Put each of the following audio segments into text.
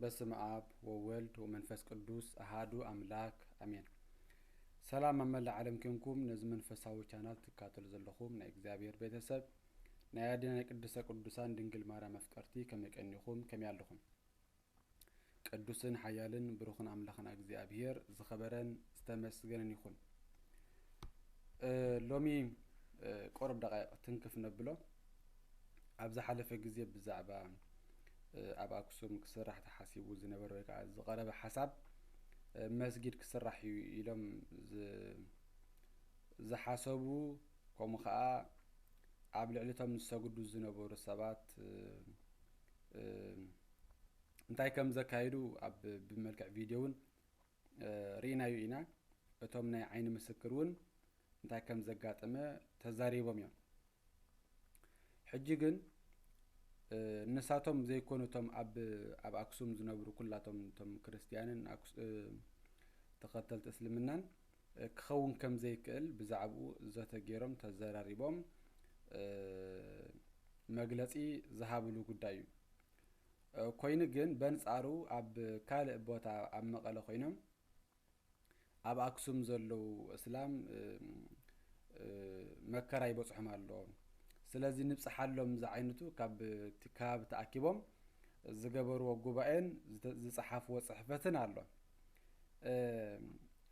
በስመ ኣብ ወወልድ ወመንፈስ ቅዱስ ኣሃዱ ኣምላክ ኣሜን። ሰላም ኣብ መላእ ዓለም ኬንኩም ነዚ መንፈሳዊ ቻናል ትካተሉ ዘለኹም ናይ እግዚኣብሔር ቤተሰብ፣ ናይ ኣዴና ናይ ቅድስተ ቅዱሳን ድንግል ማርያም ኣፍቀርቲ ከመይ ቀኒኹም? ከመይ ኣለኹም? ቅዱስን ሓያልን ብሩኽን ኣምላኽና እግዚኣብሔር ዝኸበረን ዝተመስገነን ይኹን። እ፣ ሎሚ፣ እ፣ ቁሩብ ደቃይቕ ትንክፍ ነብሎ። ኣብ ዝሓለፈ ግዜ ብዛዕባ፣ እ፣ ኣብ ኣክሱም ክስራሕ ተሓሲቡ ዝነበረ ወይ ከዓ ዝቐረበ ሓሳብ፣ እ፣ መስጊድ ክስራሕ እዩ ኢሎም ዝ-፣ ዝሓሰቡ፣ ከምኡ ከዓ ኣብ ልዕሊ እቶም ዝሰግዱ ዝነበሩ ሰባት፣ እ፣ እ፣ እንታይ ከም ዘካየዱ ኣብ ብመልክዕ ቪድዮ እውን፣ እ፣ ርኢናዮ ኢና። እቶም ናይ ዓይኒ ምስክር እውን እንታይ ከም ዘጋጠመ ተዛሪቦም እዮም። ሕጂ ግን፣ እ፣ ንሳቶም ዘይኮኑ እቶም ኣብ፣ ኣብ ኣክሱም ዝነብሩ ኩላቶም እቶም ክርስትያንን ኣክስ-፣ እ፣ ተኸተልቲ እስልምናን፣ እ፣ ክኸውን ከም ዘይክእል ብዛዕባኡ ዘተ ገይሮም ተዘራሪቦም፣ እ፣ መግለጺ ዝሃብሉ ጉዳይ እዩ። እ፣ ኮይኑ ግን በንጻሩ ኣብ ካልእ ቦታ ኣብ መቐለ ኮይኖም ኣብ ኣክሱም ዘለዉ እስላም፣ እ፣ እ፣ መከራ ይበጽሖም ኣሎ። ስለዚ ንብጽሓሎም ዝዓይነቱ ካብ እቲ ከባቢ ተኣኪቦም ዝገበርዎ ጉባኤን ዝተ-፣ ዝጸሓፍዎ ጽሕፈትን ኣሎ። እ፣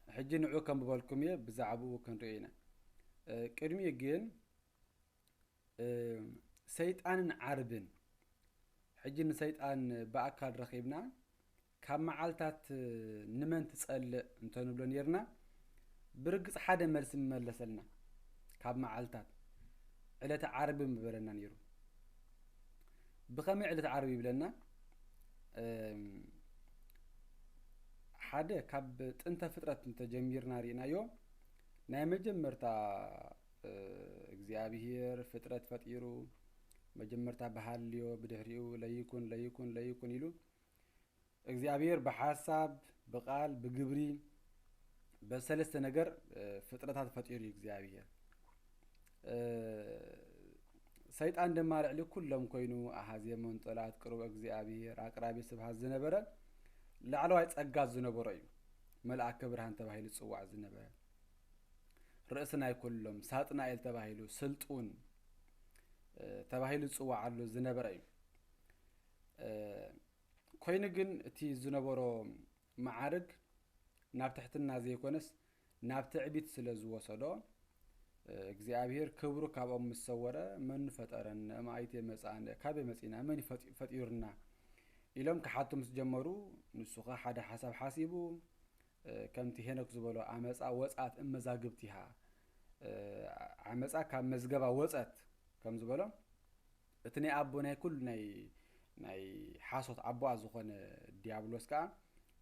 ሕጂ ንዑ ከንብበልኩም እየ፣ ብዛዕባኡ ክንርኢ ኢና። እ፣ ቅድሚኡ ግን እ፣ ሰይጣንን ዓርብን። ሕጂ ንሰይጣን ብኣካል ረኺብና ካብ መዓልታት ንመን ትጸልእ እንተንብሎ ኔርና፣ ብርግጽ ሓደ መልሲ ምመለሰልና። ካብ መዓልታት ዕለተ ዓርቢ ምበለና ኔሩ። ብኸመይ ዕለተ ዓርቢ ይብለና? እም፣ ሓደ ካብ ጥንተ ፍጥረት እንተጀሚርና ርኢናዮ፣ ናይ መጀመርታ፣ እ፣ እግዚኣብሔር ፍጥረት ፈጢሩ፣ መጀመርታ ብሃልዮ፣ ብድሕሪኡ ለይኩን፣ ለይኩን፣ ለይኩን ኢሉ፣ እግዚኣብሔር ብሓሳብ፣ ብቓል፣ ብግብሪ፣ በሰለስተ ነገር፣ እ፣ ፍጥረታት ፈጢሩ እዩ እግዚኣብሔር። እ፣ ሰይጣን ድማ ልዕሊ ኩሎም ኮይኑ ኣሃዜ መንጦላት ቅሩብ እግዚኣብሔር ኣቅራቢ ስብሃት ዝነበረ ላዕለዋይ ጸጋ ዝነበሮ እዩ። መልኣከ ብርሃን ተባሂሉ ዝጽዋዕ ዝነበረ፣ ርእሲ ናይ ኩሎም፣ ሳጥናኤል ተባሂሉ፣ ስልጡን፣ እ፣ ተባሂሉ ዝጽዋዓሉ ዝነበረ እዩ። እ፣ ኮይኑ ግን እቲ ዝነበሮ መዓርግ ናብ ትሕትና ዘይኮነስ ናብ ትዕቢት ስለ ዝወሰዶ፣ እ፣ እግዚኣብሔር ክብሩ ካብኦም ምስ ሰወረ፣ "መኑ ፈጠረነ? እምኣይቴ መጻእነ? ካበይ መጺና? መን እዩ ፈጢ-፣ ፈጢሩና?" ኢሎም ክሓቱ ምስ ጀመሩ፣ ንሱ ኸ ሓደ ሓሳብ ሓሲቡ፣ እ፣ ከምቲ ሄኖክ ዝበሎ፣ "ኣመጻ ወጻት እመዛግብቲሃ፣ እ፣ ዓመጻ ካብ መዝገባ ወጸት" ከም ዝበሎ፣ እቲ ናይ ኣቦ ናይ ኩሉ ናይ፣ ናይ ሓሶት ኣቦኣ ዝኾነ ዲያብሎስ ከኣ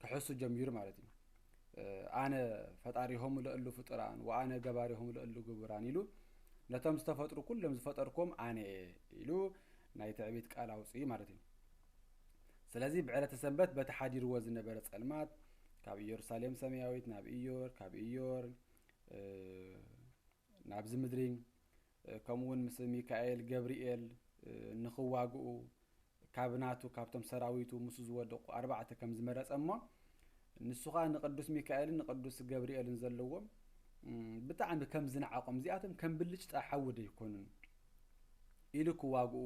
ክሕሱ ጀሚሩ ማለት እዩ። እ፣ ኣነ ፈጣሪሆሙ ለእሉ ፍጡራን ወኣነ ገባሪሆሙ ለእሉ ግቡራን ኢሉ፣ ነቶም ዝተፈጥሩ ኩሎም ዝፈጠርኩም ኣነ እየ ኢሉ ናይ ትዕቢት ቃል ኣውፅኡ ማለት እዩ። ስለዚ ብዕለተ ሰንበት በቲ ሓዲርዎ ዝነበረ ጸልማት፣ ካብ ኢየሩሳሌም ሰማያዊት ናብ ኢዮር፣ ካብ ኢዮር፣ እ፣ ናብዚ ምድሪ፣ እ፣ ከምኡ እውን ምስ ሚካኤል፣ ገብርኤል፣ እ፣ ንኽዋግኡ ካብ ናቱ፣ ካብቶም ሰራዊቱ ምስኡ ዝወደቁ ኣርባዕተ ከም ዝመረጸ እሞ፣ ንሱ ኸኣ ንቅዱስ ሚካኤልን ንቅዱስ ገብርኤልን ዘለዎም፣ እም፣ ብጣዕሚ ከም ዝነዓቖም፣ "እዚኣቶም ከም ብልጭታ ሓዊ ዶ ኣይኮኑን?" ኢሉ ክዋግኡ፣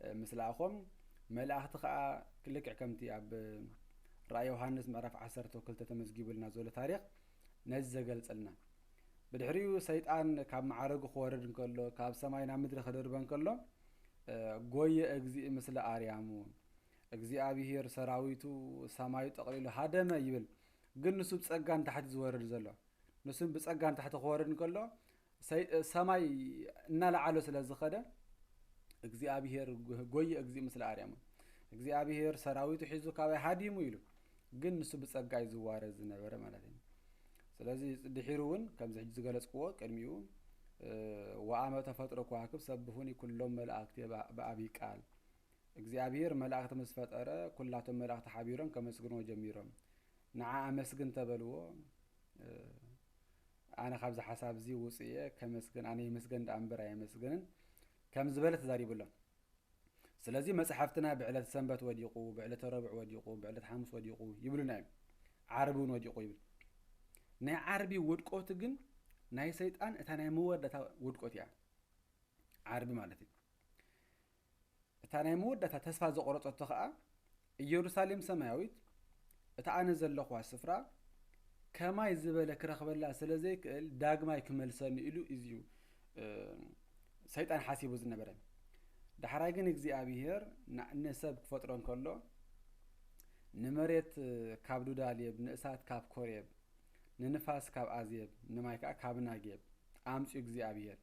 እ፣ ምስ ለኣኾም፣ መላእኽቲ ኸኣ ልክዕ ከምቲ ኣብ ራእይ ዮሃንስ ምዕራፍ ዓሰርተ ክልተ ተመዝጊቡልና ዘሎ ታሪኽ ነዚ ዘገልጸልና። ብድሕሪኡ ሰይጣን ካብ መዓረጉ ክወርድ እንከሎ፣ ካብ ሰማይ ናብ ምድሪ ክድርበ እንከሎ፣ እ፣ "ጎየ እግዚእ ምስለ ኣርያሙ፣ እግዚኣብሔር ሰራዊቱ ሰማዩ ጠቕሊሉ ሃደመ" ይብል። ግን ንሱ ብጸጋ ንታሕቲ ዝወርድ ዘሎ። ንሱ ብጸጋ ንታሕቲ ክወርድ እንከሎ፣ ሰይ-፣ ሰማይ እናለዓሎ ስለ ዝኸደ፣ እግዚኣብሔር ጎ-፣ ጎየ እግዚእ ምስለ ኣርያሙ። እግዚኣብሔር ሰራዊቱ ሒዙ ካባይ ሃዲሙ ኢሉ። ግን ንሱ ብጸጋ እዩ ዝዋረድ ዝነበረ ማለት እዩ። ስለዚ ድሒሩ እውን ከምዚ ሕጂ ዝገለጽክዎ ቅድሚኡ፣ እ፣ "ወአመ ተፈጥሮ ከዋክብ ሰብሑኒ ኩሎም መላእክቲ በ-፣ በአቢ ቃል።" እግዚኣብሔር መላእክቲ ምስ ፈጠረ፣ ኩላቶም መላእክቲ ሓቢሮም ከመስግንዎ ጀሚሮም። "ንዓ ኣመስግን" ተበልዎ። እ፣ ኣነ ካብዚ ሓሳብ እዚ ውፅእ እየ፣ ከመስግን፣ ኣነ ይመስገን ደኣ እምበር ኣየመስግንን ከም ዝበለ ተዛሪቡሎም። ስለዚ መጽሓፍትና ብዕለት ሰንበት ወዲቑ፣ ብዕለተ ረቡዕ ወዲቑ፣ ብዕለት ሓሙስ ወዲቑ ይብሉና እዮም። ዓርቢ እውን ወዲቑ ይብል። ናይ ዓርቢ ውድቀቱ ግን ናይ ሰይጣን እታ ናይ መወዳእታ ውድቀት እያ። ዓርቢ ማለት እዩ። እታ ናይ መወዳእታ ተስፋ ዘቆረጸቶ ኸኣ ኢየሩሳሌም ሰማያዊት፣ እታ ኣነ ዘለኹዋ ስፍራ፣ ከማይ ዝበለ ክረኽበላ ስለ ዘይክእል ዳግማይ ክመልሰኒ ኢሉ እዩ፣ እ፣ ሰይጣን ሓሲቡ ዝነበረ። ዳሕራይ ግን እግዚኣብሔር ና-፣ ንሰብ ክፈጥሮ እንከሎ፣ ንመሬት ካብ ዱዳልየብ፣ ንእሳት ካብ ኮሬብ፣ ንንፋስ ካብ ኣዜብ፣ ንማይ ከኣ ካብ ናጌብ ኣምጽኡ እግዚኣብሔር።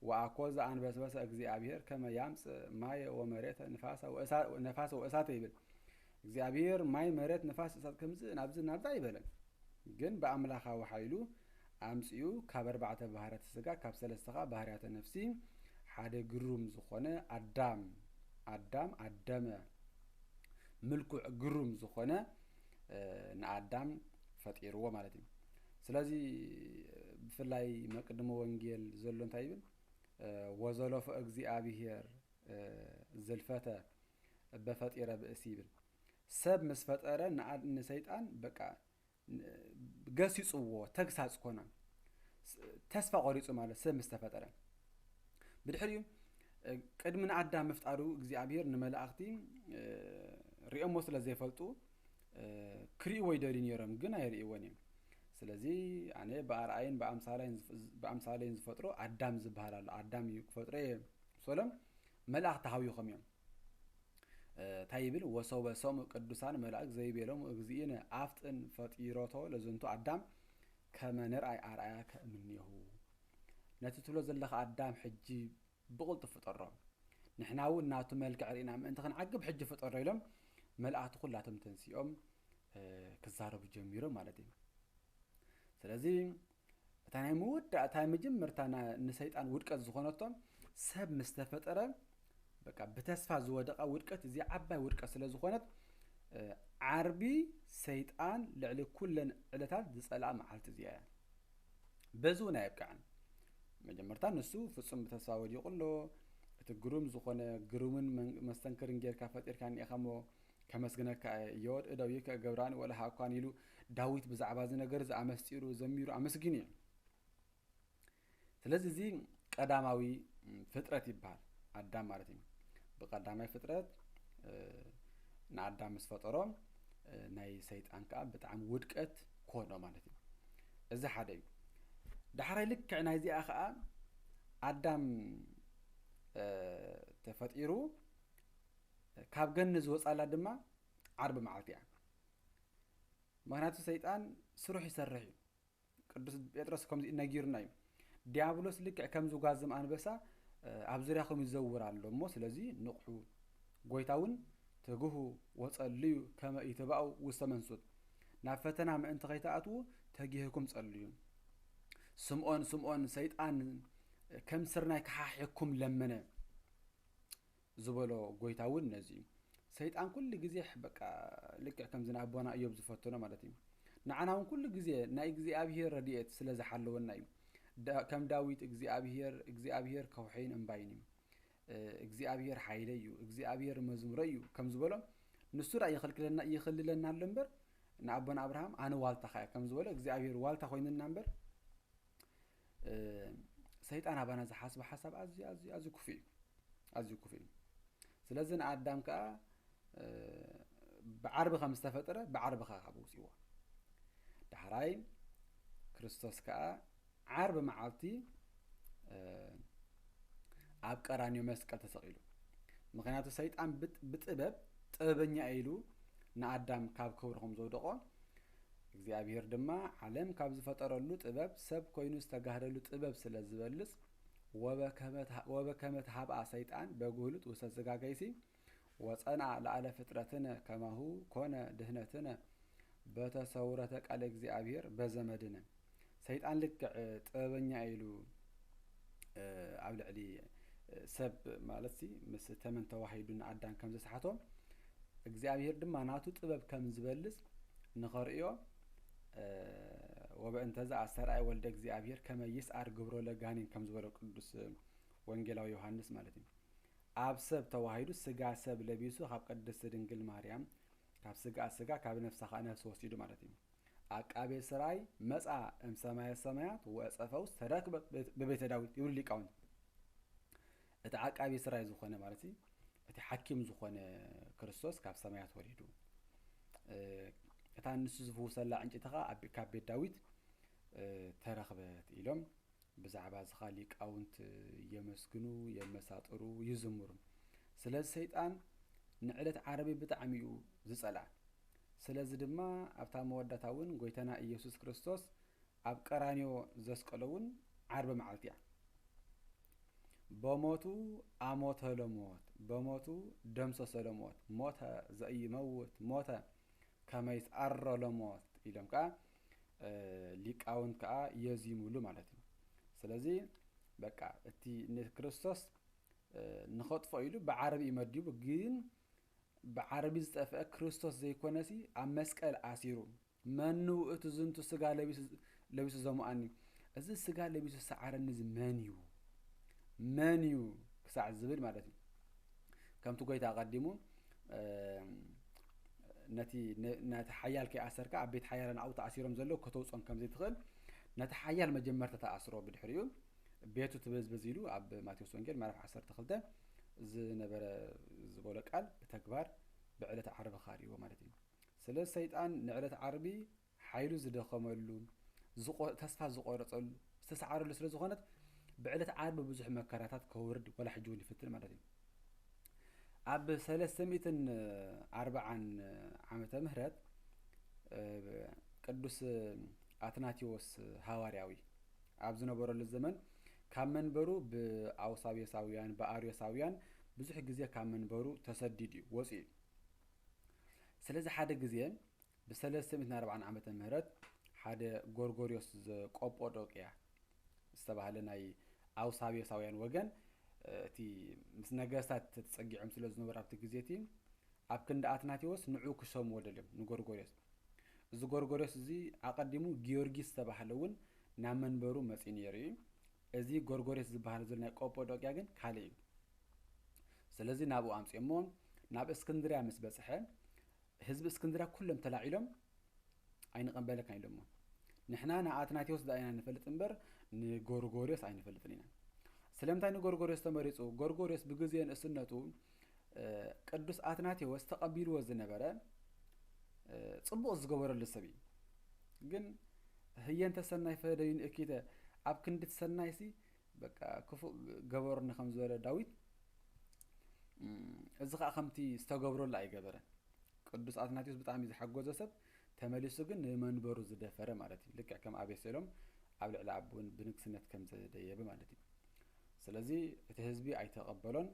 ወአኮ ዘአንበስበሰ እግዚኣብሔር ከመ ያምጽእ ማየ ወመሬተ ንፋሰ ወእሳ-፣ ነፋሰ ወእሳተ ይብል። እግዚኣብሔር ማይ፣ መሬት፣ ንፋስ፣ እሳት ከምጽእ ናብዚ ናብዛ ኣይበለን። ግን ብኣምላኻዊ ሓይሉ ኣምጽኡ ካብ ኣርባዕተ ባህርያተ ስጋ፣ ካብ ሰለስተ ኸኣ ባህርያተ ነፍሲ ሓደ ግሩም ዝኾነ ኣዳም፣ ኣዳም ኣደመ ምልኩዕ ግሩም ዝኾነ፣ እ፣ ንኣዳም ፈጢርዎ ማለት እዩ። ስለዚ ብፍላይ መቅድሞ ወንጌል ዘሎ እንታይ ይብል? እ፣ "ወዘለፎ እግዚኣብሔር፣ እ፣ ዝልፈተ እበ ፈጢረ ብእሲ" ይብል። ሰብ ምስ ፈጠረ ንኣ-፣ ንሰይጣን በቃ ን-፣ ገሲጽዎ፣ ተግሳጽ ኮነ። ስ-፣ ተስፋ ቆሪጹ ማለት ሰብ ምስ ተፈጠረ። ብድሕሪኡ፣ እ፣ ቅድሚ ንኣዳም ምፍጣሩ እግዚኣብሔር ንመላእኽቲ፣ እ፣ ሪኦሞ ስለ ዘይፈልጡ፣ እ፣ ክርእይዎ ይደልዩ ነይሮም፣ ግን ኣይርእይዎን እዮም። ስለዚ ኣነ ብኣርኣይን ብኣምሳለይን ዝፍ-፣ ብኣምሳለይን ዝፈጥሮ ኣዳም ዝበሃል ኣሎ። ኣዳም እዩ ክፈጥሮ እየ ምስ በሎም መላእኽቲ ሃብዩኾም እዮም። እ፣ እንታይ ይብል? "ወሶበ ሰምዑ ቅዱሳን መላእክት ዘይቤሎሙ እግዚእነ አፍጥን ፈጢሮቶ ለዝንቱ አዳም ከመ ንርአይ አርአያከ እምኔሁ።" ነቲ ትብሎ ዘለኻ ኣዳም ሕጂ ብቕልጡፍ ፍጠሮ። ንሕና እውን ናቱ መልክዕ ርኢና ምእንቲ ክንዓግብ ሕጂ ፍጠሮ ኢሎም መላእኽቲ ኩላቶም ተንሲኦም፣ እ፣ ክዛረቡ ጀሚሮም ማለት እዩ። ስለዚ እታ ናይ መወዳእታ መጀመርታ ና-፣ ንሰይጣን ውድቀት ዝኾነቶ ሰብ ምስ ተፈጠረ፣ በቃ ብተስፋ ዝወደቐ ውድቀት፣ እዚ ዓባይ ውድቀት ስለ ዝኾነት፣ እ፣ ዓርቢ ሰይጣን ልዕሊ ኩለን ዕለታት ዝጸልኣ መዓልቲ እዚኣ እያ። በዚ እውን ኣየብቅዐን። መጀመርታ ንሱ ፍጹም ብተስፋ ወዲቑ ኣሎ። እቲ ግሩም ዝኾነ ግሩምን መን-፣ መስተንክርን ጌርካ ፈጢርካኒ ኢኻ እሞ ከመስግነካ እየ። እየወድ እደዊከ እገብራኒ ወለሃኳን ኢሉ ዳዊት ብዛዕባ እዚ ነገር እዚ ኣመስጢሩ ዘሚሩ ኣመስጊኑ እዩ። ስለዚ እዚ ቀዳማዊ ፍጥረት ይበሃል፣ ኣዳም ማለት እዩ። ብቀዳማይ ፍጥረት፣ እ፣ ንኣዳም ምስ ፈጠሮ፣ እ፣ ናይ ሰይጣን ከዓ ብጣዕሚ ውድቀት ኮኖ ማለት እዩ። እዚ ሓደ እዩ። ዳሕራይ ልክዕ ናይዚኣ ከዓ ኣዳም፣ እ፣ ተፈጢሩ ካብ ገነት ዝወፃላ ድማ ዓርቢ መዓልቲ እያ። ምኽንያቱ ሰይጣን ስሩሕ ይሰርሕ እዩ። ቅዱስ ጴጥሮስ ከምዚ ነጊሩና እዩ። "ዲያብሎስ ልክዕ ከም ዝጓዝም ኣንበሳ፣ እ፣ ኣብ ዙርያኹም ይዘውር ኣሎ እሞ፣ ስለዚ ንቕሑ። ጎይታ እውን፣ ትግሁ ወጸልዩ ከመ ኢትባኡ ውስተ መንሱት። ናብ ፈተና ምእንቲ ከይትኣትዉ ተጊህኩም ጸልዩ። ስምዖን፣ ስምዖን፣ ሰይጣን ከም ስርናይ ክሓሕየኩም ለመነ" ዝበሎ ጎይታ እውን ነዚ እዩ። ሰይጣን ኩሉ ግዜ በቃ ልክዕ ከምዚ ንኣቦና እዮብ ዝፈተኖ ማለት እዩ። ንዓና እውን ኩሉ ግዜ ናይ እግዚኣብሔር ረድኤት ስለ ዝሓለወና እዩ። ዳ-፣ ከም ዳዊት "እግዚኣብሔር፣ እግዚኣብሔር ከውሐይን እምባይን እዩ፣ እ፣ እግዚኣብሔር ሓይለይ እዩ፣ እግዚኣብሔር መዝሙረይ እዩ" ከም ዝበሎ፣ ንሱ ደኣ ይኸልክለና፣ ይኸልለና ኣሎ እምበር፣ ንኣቦና ኣብርሃም "ኣነ ዋልታኻ እየ" ከም ዝበሎ፣ እግዚኣብሔር ዋልታ ኮይኑና እምበር፣ እ፣ ሰይጣን ኣባና ዝሓስቦ ሓሳብ ኣዝዩ፣ ኣዝዩ፣ ኣዝዩ ክፉእ እዩ። ኣዝዩ ክፉእ እዩ። ስለዚ ንኣዳም ከኣ፣ እ፣ ብዓርቢ ከም ዝተፈጠረ ብዓርቢ ከኣ ካብ ውጽእዎ። ዳሕራይ ክርስቶስ ከኣ ዓርቢ መዓልቲ፣ እ፣ ኣብ ቀራንዮ መስቀል ተሰቒሉ። ምኽንያቱ ሰይጣን ብጥ-፣ ብጥበብ፣ ጥበበኛ ኢሉ ንኣዳም ካብ ክብሩ ከም ዘውደቖ፣ እግዚኣብሔር ድማ ዓለም ካብ ዝፈጠረሉ ጥበብ ሰብ ኮይኑ ዝተጋህደሉ ጥበብ ስለ ዝበልጽ፣ "ወበከመ ተሃ-፣ ወበከመ ተሃብኣ ሰይጣን በጉህሉት ውስተ ሥጋ ገይሲ፣ ወጸንአ ለዓለ ፍጥረትነ ከማሁ ኮነ ድህነትነ በተሰውረተ ቃለ እግዚኣብሔር በዘመድነ።" ሰይጣን ልክዕ ጥበበኛ ኢሉ፣ እ፣ ኣብ ልዕሊ፣ እ፣ ሰብ ማለትሲ ምስ ተመን ተዋሂዱ ንኣዳም ከም ዘስሓቶ፣ እግዚኣብሔር ድማ ናቱ ጥበብ ከም ዝበልጽ ንኸርእዮ፣ እ፣ "ወበእንተዘ ኣስተርኣየ ወልደ እግዚኣብሔር ከመ ይስዓር ግብሮ ለጋኔን" ከም ዝበሎ ቅዱስ ወንጌላዊ ዮሃንስ ማለት እዩ። ኣብ ሰብ ተዋሂዱ፣ ስጋ ሰብ ለቢሱ፣ ካብ ቅድስቲ ድንግል ማርያም፣ ካብ ስጋ ስጋ፣ ካብ ነፍሳ ከዓ ነፍሲ ወሲዱ ማለት እዩ። ዓቃቤ ሥራይ መጻ እም ሰማየ ሰማያት ወጸፈውስ ተረክበ ብቤተ ዳዊት ይብሉ ሊቃውንት። እቲ ዓቃቤ ሥራይ ዝኾነ ማለት እዩ፣ እቲ ሓኪም ዝኾነ ክርስቶስ ካብ ሰማያት ወሪዱ፣ እ፣ እታ ንሱ ዝፍውሰላ ዕንጨይቲ ኸዓ ኣብ፣ ካብ ቤት ዳዊት፣ እ፣ ተረኽበት ኢሎም ብዛዕባ እዚ ኸዓ ሊቃውንት የመስግኑ፣ የመሳጥሩ፣ ይዝምሩ። ስለዚ ሰይጣን ንዕለት ዓርቢ ብጣዕሚ እዩ ዝጸልኣ። ስለዚ ድማ ኣብታ መወዳእታ እውን ጎይታና ኢየሱስ ክርስቶስ ኣብ ቀራንዮ ዘስቀሎ እውን ዓርቢ መዓልቲ እያ። በሞቱ ኣሞተ ለሞት፣ በሞቱ ደምሰሰ ለሞት፣ ሞተ ዘኢይመውት ሞተ ከመ ይስዓሮ ለሞት ኢሎም ከዓ፣ እ፣ ሊቃውንት ከዓ የዚሙሉ ማለት እዩ። ስለዚ በቃ እቲ ንክርስቶስ፣ እ፣ ንኸጥፎ ኢሉ ብዓርቢ እዩ መዲቡ፣ ግን ብዓርቢ ዝጠፍአ ክርስቶስ ዘይኮነሲ ኣብ መስቀል ኣሲሩ፣ "መኑ ውእቱ ዝንቱ ስጋ ለቢሱ፣ ለቢሱ ዘሙኣኒ?" እዚ ስጋ ለቢሱ ዝሰዓረኒ እዚ መን እዩ? መን እዩ? ክሳዕ ዝብል ማለት እዩ። ከምቲ ጎይታ ኣቐዲሙ፣ እ፣ ነቲ፣ ነ-፣ ነቲ ሓያል ከይኣሰርካ ኣብ ቤት ሓያላን ኣብኡ ተኣሲሮም ዘለዉ ከተውፅኦም ከም ዘይትኽእል፣ ነቲ ሓያል መጀመርታ ተኣስሮ፣ ብድሕሪኡ ቤቱ ትበዝበዝ ኢሉ ኣብ ማቴዎስ ወንጌል ምዕራፍ ዓሰርተ ክልተ ዝነበረ ዝበሎ ቃል ብተግባር ብዕለተ ዓርቢ ካርይዎ ማለት እዩ። ስለዚ ሰይጣን ንዕለት ዓርቢ ሓይሉ ዝደኸመሉ፣ ዝቆ-፣ ተስፋ ዝቆረጸሉ፣ ዝተሰዓረሉ ስለ ዝኾነት ብዕለት ዓርቢ ብዙሕ መከራታት ከውርድ ወላ ሕጂ እውን ይፍትን ማለት እዩ። ኣብ ሰለስተ ሚእትን ኣርባዓን ዓመተ ምህረት፣ እ፣ ቅዱስ ኣትናቴዎስ ሃዋርያዊ ኣብ ዝነበረሉ ዘመን ካብ መንበሩ ብኣውሳቤሳውያን፣ ብኣርዮሳውያን ብዙሕ ግዜ ካብ መንበሩ ተሰዲዱ እዩ፣ ወፂኡ እዩ። ስለዚ ሓደ ግዜ ብሰለስተ ሚእትን ኣርባዓን ዓመተ ምህረት ሓደ ጎርጎርዮስ ዘቆጶዶቅያ ዝተባህለ ናይ ኣውሳቤሳውያን ወገን፣ እ፣ እቲ ምስ ነገስታት ተጸጊዖም ስለ ዝነበሩ ኣብቲ ግዜ እቲ ኣብ ክንዲ ኣትናቴዎስ ንዑ ክሸምዎ ደልዮም ንጎርጎርዮስ። እዚ ጎርጎርዮስ እዚ ኣቐዲሙ ጊዮርጊስ ዝተባህለ እውን ናብ መንበሩ መጺኡ ነይሩ እዩ። እዚ ጎርጎርዮስ ዝበሃል ዘሎ ናይ ቆጶዶቅያ ግን ካልእ እዩ። ስለዚ ናብኡ ኣምጺኦሞ ናብ እስክንድርያ ምስ በጽሐ ህዝቢ እስክንድርያ ኩሎም ተላዒሎም ኣይንቐበለካን ኢሎሞ። ንሕና ንኣትናቴዎስ ዳ ኢና ንፈልጥ እምበር ንጎርጎርዮስ ኣይንፈልጥን ኢና። ስለምንታይ ንጎርጎርዮስ ተመሪጹ? ጎርጎርዮስ ብግዜ ንእስነቱ፣ እ፣ ቅዱስ ኣትናቴዎስ ተቐቢልዎ ዝነበረ፣ እ፣ ጽቡቕ ዝገበረሉ ሰብ እዩ። ግን ህየንተ ሰናይ ፈደዩኒ እኪተ፣ ኣብ ክንዲ እቲ ሰናይሲ በቃ ክፉእ ገበሩኒ ከም ዝበለ ዳዊት፣ እም፣ እዚ ኸኣ ከምቲ ዝተገብረሉ ኣይገበረን። ቅዱስ ኣትናቴዎስ ብጣዕሚ ዝሓጎዘ ሰብ፣ ተመሊሱ ግን ንመንበሩ ዝደፈረ ማለት እዩ። ልክዕ ከም ኣቤሴሎም ኣብ ልዕሊ ኣቦኡን ብንግስነት ከም ዘደየበ ማለት እዩ። ስለዚ እቲ ህዝቢ ኣይተቐበሎን፣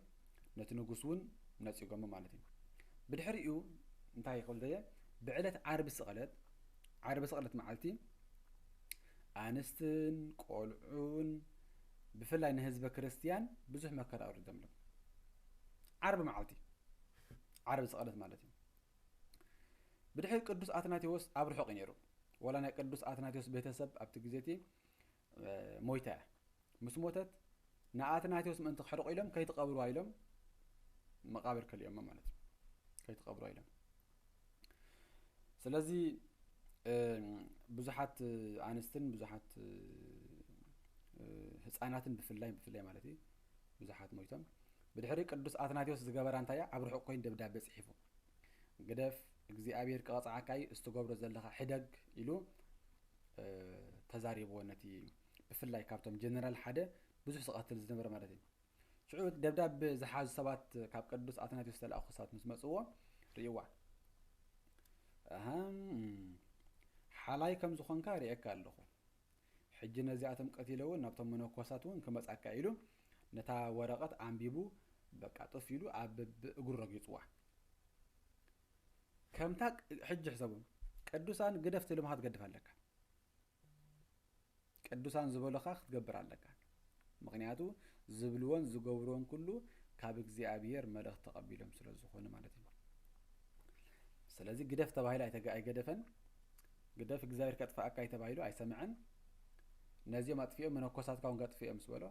ነቲ ንጉስ እውን ነጺጎሞ ማለት እዩ። ብድሕሪኡ እንታይ ክብል ደየ? ብዕለት ዓርቢ ስቕለት፣ ዓርቢ ስቕለት መዓልቲ ኣንስትን ቆልዑን ብፍላይ ንህዝበ ክርስትያን ብዙሕ መከራ ኣውሪዶምሎም። ዓርቢ መዓልቲ፣ ዓርቢ ስቕለት ማለት እዩ። ብድሕሪ ቅዱስ ኣትናቴዎስ ኣብ ርሑቕ እዩ ነይሩ። ዋላ ናይ ቅዱስ ኣትናቴዎስ ቤተሰብ ኣብቲ ግዜ እቲ፣ እ፣ ሞይታ እያ። ምስ ሞተት ንኣትናቴዎስ ምእንቲ ከሕርቑ ኢሎም ከይትቐብርዋ ኢሎም መቓብር ከሊኦሞ ማለት እዩ። ከይትቐብርዋ ኢሎም። ስለዚ፣ እ፣ ብዙሓት ኣንስትን ብዙሓት፣ እ፣ ህፃናትን ብፍላይ፣ ብፍላይ ማለት እዩ፣ ብዙሓት ሞይቶም። ብድሕሪ ቅዱስ ኣትናቴዎስ ዝገበራ እንታይ እያ? ኣብ ርሑቕ ኮይኑ ደብዳቤ ጽሒፉ፣ "ግደፍ፣ እግዚኣብሔር ክቐጽዓካ እዩ፣ እዚ ትገብሮ ዘለኻ ሕደግ" ኢሉ፣ እ፣ ተዛሪብዎ። ነቲ ብፍላይ ካብቶም ጀነራል ሓደ ብዙሕ ዝቐትል ዝነበረ ማለት እዩ። ሽዑ ደብዳቤ ዝሓዙ ሰባት፣ ካብ ቅዱስ ኣትናቴዎስ ዝተላእኩ ሰባት ምስ መጽዎ፣ ርእይዋ። "ኣሃም፣ ሓላይ ከም ዝኾንካ ርእየካ ኣለኹ። ሕጂ ነዚኣቶም ቀቲለ እውን ናብቶም መነኮሳት እውን ክመጻካ" ኢሉ ነታ ወረቐት ኣንቢቡ፣ በቃ ጥፍ ኢሉ ኣብ ብእግሩ ረጊጽዋ። ከምታ ቅ-፣ ሕጂ ሕሰቡ፣ ቅዱሳን ግደፍ ትብሎም ክትገድፍ ኣለካ። ቅዱሳን ዝበሉኻ ክትገብር ኣለካ። ምኽንያቱ ዝብልዎን ዝገብርዎን ኩሉ ካብ እግዚኣብሔር መልእኽቲ ተቐቢሎም ስለ ዝኾኑ ማለት እዩ። ስለዚ ግደፍ ተባሂሉ ኣይተገ-፣ ኣይገደፈን። ግደፍ እግዚኣብሔር ከጥፍኣካ እዩ ተባሂሉ ኣይሰምዐን። ነዚኦም ኣጥፊኦም መነኮሳትካ እውን ከጥፍኦም ምስ በሎ፣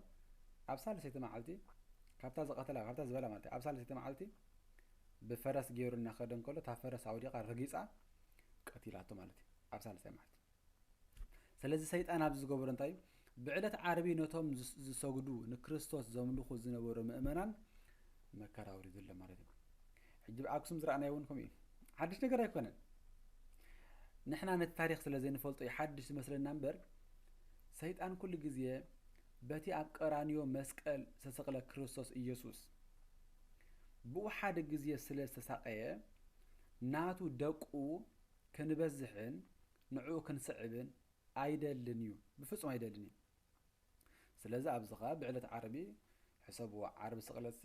ኣብ ሳልሰይቲ መዓልቲ ካብታ ዝቐተላ፣ ካብታ ዝበላ ማለት እዩ። ኣብ ሳልሰይቲ መዓልቲ ብፈረስ ገይሩ እናኸደ እንከሎ፣ እታ ፈረስ ኣውዲቓ ረጊጻ ቀቲላቶ ማለት እዩ። ኣብ ሳልሳይ መዓልቲ። ስለዚ ሰይጣን ኣብዚ ዝገበሮ እንታይ እዩ? ብዕለት ዓርቢ ነቶም ዝስ-፣ ዝሰግዱ፣ ንክርስቶስ ዘምልኹ ዝነበሩ ምእመናን መከራ ኣውሪዱሎም ማለት እዩ። ሕጂ ብኣክሱም ዝረኣናዮ እውን ከምኡ እዩ። ሓድሽ ነገር ኣይኮነን። ንሕና ነቲ ታሪኽ ስለ ዘይንፈልጦ እዩ ሓድሽ ዝመስለና እምበር፣ ሰይጣን ኩሉ ግዜ በቲ ኣብ ቀራንዮ መስቀል ዝተሰቕለ ክርስቶስ ኢየሱስ ብኡ ሓደ ግዜ ስለ ዝተሳቐየ፣ ናቱ ደቁ ክንበዝሕን ንዕኡ ክንስዕብን ኣይደልን እዩ። ብፍጹም ኣይደልን እዩ። ስለዚ ኣብዚ ኸኣ ብዕለት ዓርቢ ሕሰብዎ፣ ዓርቢ ስቕለትሲ፣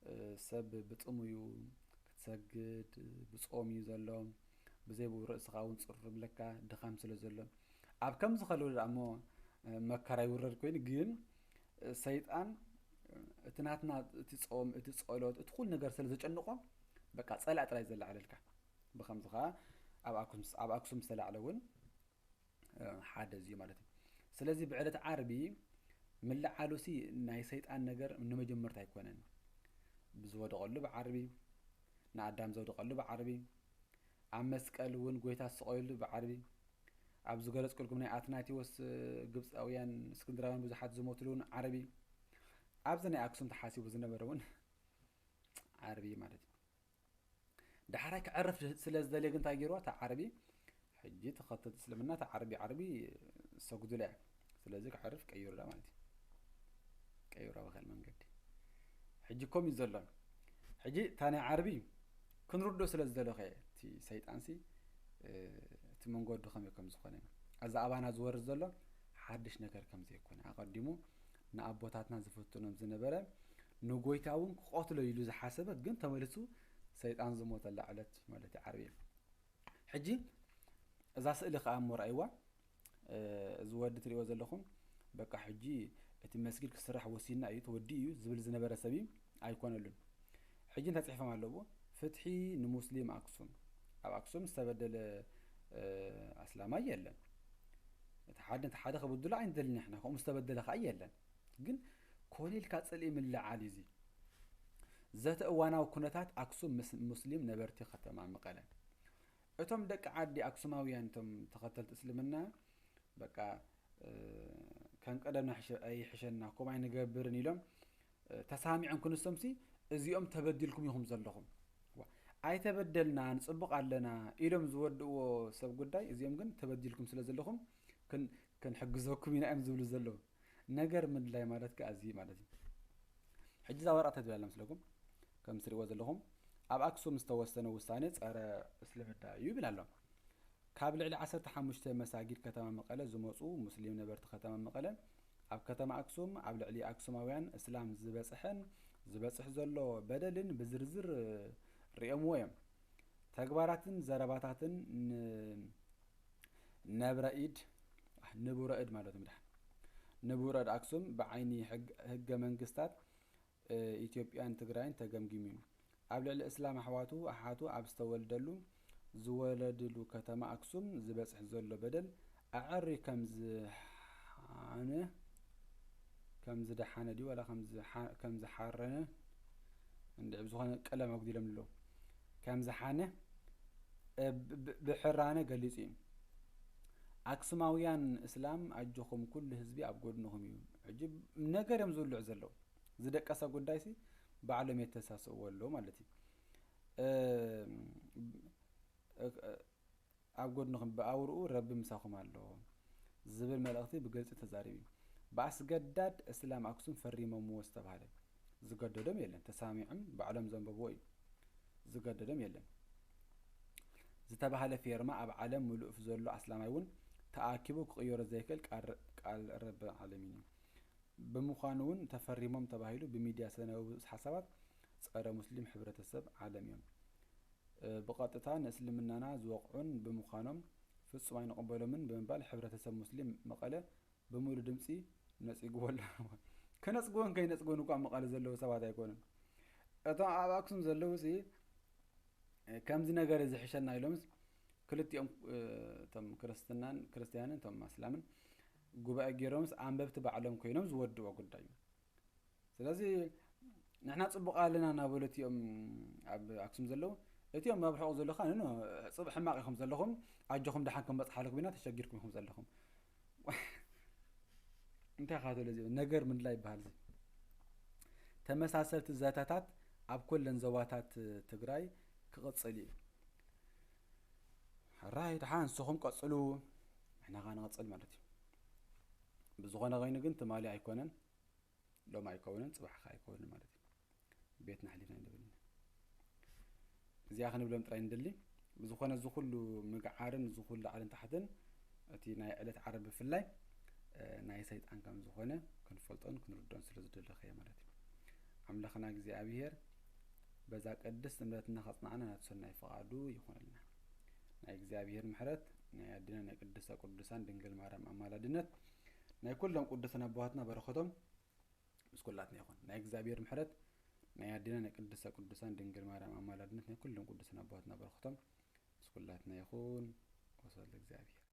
እ፣ ሰብ ብጥሙዩ ክትሰግድ፣ ብጾም እዩ ዘሎ፣ ብዘይ ብኡ ርእስኻ እውን ጽሩር ይብለካ፣ ድኻም ስለ ዘሎ። ኣብ ከምዚ ከለዉ ደኣ እሞ፣ እ፣ መከራ ይውረድ ኮይኑ፣ ግን፣ እ፣ ሰይጣን፣ እ፣ እቲ ናትና፣ እቲ ጾም፣ እቲ ጸሎት፣ እቲ ኩሉ ነገር ስለ ዘጨንቖ፣ በቃ ጸላእ ጥራይ ዘለዓለልካ። ብኸምዚ ኸኣ ኣብ ኣክሱም፣ ኣብ ኣክሱም ዝተላዕለ እውን፣ እ፣ ሓደ እዚ እዩ ማለት እዩ። ስለዚ ብዕለት ዓርቢ ምልዓሉሲ ናይ ሰይጣን ነገር ንመጀመርታ ኣይኮነን። ብዝወደቐሉ ብዓርቢ፣ ንኣዳም ዘውደቐሉ ብዓርቢ፣ ኣብ መስቀል እውን ጎይታ ዝሰቐለሉ ብዓርቢ፣ ኣብ ዝገለጽኩልኩም ናይ ኣትናቴዎስ፣ እ፣ ግብጻውያን፣ እስክንድራውያን ብዙሓት ዝሞትሉ እውን ዓርቢ፣ ኣብዚ ናይ ኣክሱም ተሓሲቡ ዝነበረ እውን ዓርቢ ማለት እዩ። ዳሕራይ ክዕርፍ ስለ ዝደልየ ግን እንታይ ገይርዋ? እታ ዓርቢ፣ ሕጂ ተኸተልቲ እስልምና እታ ዓርቢ፣ ዓርቢ ሰጉዱላ እያ። ስለዚ ክዕርፍ ቀይሩላ ማለት እዩ። ቀይሩላ ብኻልእ መንገዲ። ሕጂ ከምኡ እዩ ዘሎ። ሕጂ እታ ናይ ዓርቢ ክንርድኦ ስለ ዝደለኹ እየ። እቲ ሰይጣንሲ፣ እ፣ እቲ መንገዱ ከመይ ከም ዝኾነ። እዚ ኣባና ዝወርድ ዘሎ ሓድሽ ነገር ከም ዘይኮነ። ኣቐዲሙ ንኣቦታትና ዝፍትኖም ዝነበረ ንጎይታ እውን ክቐትሎ ኢሉ ዝሓሰበ ግን ተመሊሱ ሰይጣን ዝሞተላ ዕለት ማለት እዩ ዓርቢ። ሕጂ እዛ ስእሊ ከኣ እሞ ረኣይዋ፣ እ፣ እዚ ወዲ ትሪእዎ ዘለኹም በቃ ሕጂ እቲ መስጊድ ክስራሕ ወሲንና እዩ፣ ተወዲኡ እዩ ዝብል ዝነበረ ሰብ እዩ፣ ኣይኮነሉን። ሕጂ እንታይ ጽሒፎም ኣለዉ? ፍትሒ ንሙስሊም ኣክሱም። ኣብ ኣክሱም ዝተበደለ፣ እ፣ ኣስላማይ የለን። እቲ ሓደ፣ እቲ ሓደ ክብድሎ ኣይንደልን ንሕና፣ ከምኡ ዝተበደለ ከኣ የለን። ግን ኮነ ኢልካ ጽልኢ ምልዓል እዩ እዚ። ዘተ እዋናዊ ኩነታት ኣክሱም ምስ ሙስሊም ነበርቲ ከተማ መቐለ። እቶም ደቂ ዓዲ ኣክሱማውያን፣ እቶም ተኸተልቲ እስልምና፣ በቃ፣ እ፣ ከም ቀደምና ሕሸ-፣ ኣይሕሸና፣ ከምኡ ኣይንገብርን ኢሎም፣ እ፣ ተሳሚዖም ክንሶምሲ፣ እዚኦም ተበዲልኩም ኢኹም ዘለኹም። ዋ፣ ኣይተበደልናን፣ ጽቡቕ ኣለና ኢሎም ዝወድእዎ ሰብ ጉዳይ፣ እዚኦም ግን ተበዲልኩም ስለ ዘለኹም ክን-፣ ክንሕግዘኩም ኢና እዮም ዝብሉ ዘለዉ። ነገር ምድላይ ማለት ከኣ እዚ ማለት እዩ። ሕጂ እዛ ወረቐት ትብል ኣላ ምስለኩም፣ ከም ትሪእዎ ዘለኹም፣ ኣብ ኣክሱም ዝተወሰነ ውሳኔ ጸረ እስልምና እዩ ይብል ኣሎ። ካብ ልዕሊ ዓሰርተ ሓሙሽተ መሳጊድ ከተማ መቐለ ዝመጹ ሙስሊም ነበርቲ ከተማ መቐለ፣ ኣብ ከተማ ኣክሱም ኣብ ልዕሊ ኣክሱማውያን እስላም ዝበጽሐን ዝበጽሕ ዘሎ በደልን ብዝርዝር ርእዮምዎ እዮም። ተግባራትን ዘረባታትን ን-፣ ነብረ ኢድ፣ ንቡረ እድ ማለት እዩ፣ ምድሓን። ንቡረ እድ ኣክሱም ብዓይኒ ሕግ-፣ ህገ መንግስታት፣ እ፣ ኢትዮጵያን ትግራይን ተገምጊሙ እዩ። ኣብ ልዕሊ እስላም ኣሕዋቱ፣ ኣሓቱ ኣብ ዝተወልደሉ፣ ዝወለድሉ ከተማ ኣክሱም ዝበጽሕ ዘሎ በደል ኣዐርዩ ከም ዝሓነ፣ ከም ዝደሓነ ድዩ ዋላ ከም ዝሓ-፣ ከም ዝሓረነ፣ እንድዒ ብዝኾነ ቀለም ኣጉዲሎም ኣለዉ። ከም ዝሓነ፣ እ፣ ብ-፣ ብ-፣ ብሕራነ ገሊጹ እዩ። ኣክሱማውያን እስላም ኣጆኹም፣ ኩሉ ህዝቢ ኣብ ጎድንኹም እዩ። ሕጂ ነገር እዮም ዝውልዑ ዘለዉ። ዝደቀሰ ጉዳይሲ ባዕሎም የተሳስእዎ ኣለዉ ማለት እዩ። እ፣ እ፣ ኣብ ጎድንኹም ብኣውርኡ ረቢ ምሳኹም ኣሎ ዝብል መልእኽቲ ብግልጺ ተዛሪቡ እዩ። ብኣስገዳድ እስላም ኣክሱም ፈሪሞምዎ ዝተባህለ ዝገደዶም የለን። ተሳሚዖም ባዕሎም ዘንበብዎ እዩ። ዝገደዶም የለን። ዝተባህለ ፌርማ ኣብ ዓለም ምሉእ ዘሎ ኣስላማይ እውን ተኣኪቡ ክቕየሮ ዘይክእል ቃል፣ ቃል ረቢ ዓለሚን እዩ። ብምዃኑ እውን ተፈሪሞም ተባሂሉ ብሚድያ ዝተነበቡ ሓሳባት ጸረ ሙስሊም ሕብረተሰብ ዓለም እዮም። እ፣ ብቐጥታ ንእስልምናና ዝወቕዑን ብምዃኖም ፍጹም ኣይንቕበሎምን ብምባል ሕብረተሰብ ሙስሊም መቐለ ብምሉእ ድምጺ ነጺግዎ ኣሎ። ከነጽግዎን ከይነጽግዎን እኳ ኣብ መቐለ ዘለዉ ሰባት ኣይኮኑን። እቶም ኣብ ኣክሱም ዘለዉ ሲ፣ እ፣ ከምዚ ነገር እዚ ሕሸና ኢሎምስ ክልቲኦም፣ እ፣ እቶም ክርስትናን ክርስትያንን እቶም ኣስላምን ጉባኤ ገይሮምስ ኣንበብቲ ባዕሎም ኮይኖም ዝወድዎ ጉዳይ እዩ። ስለዚ ንሕና ጽቡቕ ኣለና እናበሉ እቲኦም ኣብ ኣክሱም ዘለዉ፣ እቲኦም ኣብ ርሑቕ ዘለኻ ንኖ ጽብ ሕማቕ ኢኹም ዘለኹም፣ ኣጆኹም ደሓን ክንበጽሓለኩም ኢና፣ ተሸጊርኩም ኢኹም ዘለኹም። እንታይ ኢኻ ትብሎ እዚ? ነገር ምድላይ ይበሃል እዚ። ተመሳሰልቲ ዘተታት ኣብ ኩለን ዞባታት ትግራይ ክቕጽል እዩ። ሕራይ ደሓን ንስኹም ቀጽሉ፣ ንሕና ኸዓ ንቐጽል ማለት እዩ። ብዝኾነ ኸይኑ ግን ትማሊ ኣይኮነን፣ ሎም ኣይከውንን፣ ጽባሕ ኸዓ ኣይከውንን ማለት እዩ። ቤትና ኣሕሊፍና ኣይንህብን ኢና። እዚኣ ክንብሎም ጥራይ ንደሊ። ብዝኾነ እዚ ኩሉ ምግዓርን እዚ ኩሉ ላዕልን ታሕትን እቲ ናይ ዕለት ዓርቢ ብፍላይ ናይ ሰይጣን ከም ዝኾነ ክንፈልጦን ክንርድኦን ስለ ዝደለኹ እየ ማለት እዩ። ኣምላኽና እግዚኣብሔር በዛ ቅድስቲ እምነትና ከጽንዓና ናቱ ሰናይ ፍቓዱ ይኹነልና። ናይ እግዚኣብሔር ምሕረት፣ ናይ ኣዴና ናይ ቅድስተ ቅዱሳን ድንግል ማርያም ኣማላድነት፣ ናይ ኩሎም ቅዱሳን ኣቦታትና በረኸቶም ምስ ኩላትና ይኹን። ናይ እግዚኣብሔር ምሕረት፣ ናይ ኣዴና ናይ ቅድስተ ቅዱሳን ድንግል ማርያም ኣማላድነት፣ ናይ ኩሎም ቅዱሳን ኣቦታትና በረኸቶም ምስ ኩላትና ይኹን። ወስብሐት ለእግዚኣብሔር።